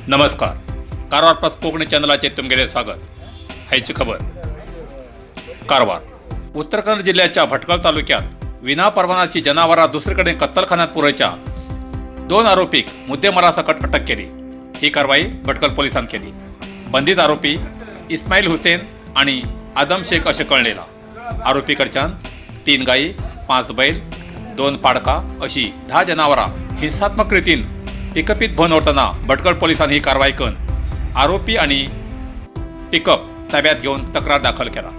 नमस्कार, कारवार प्लस कोकणी चॅनलाचे तुमगेले स्वागत. हायची खबर. कारवार, उत्तर कन्नड जिल्ह्याच्या भटकळ तालुक्यात विनापरवानाची जनावरां दुसरीकडे कत्तलखान्यात पुरयच्या दोन आरोपीक मुद्देमालासकट अटक केली. ही कारवाई भटकळ पोलिसांनी केली. बंदित आरोपी इस्माईल हुसेन आणि आदम शेख अशें कळलेला. आरोपी कडच्यान 3 गायी, 5 बैल, 2 पाडका अशी 10 जनावरां हिंसात्मक रितीन पिकअपीत भरून व्हरतना भटकळ पोलिसांनी ही कारवाई करून आरोपी आणि पिकअप ताब्यात घेऊन तक्रार दाखल केला.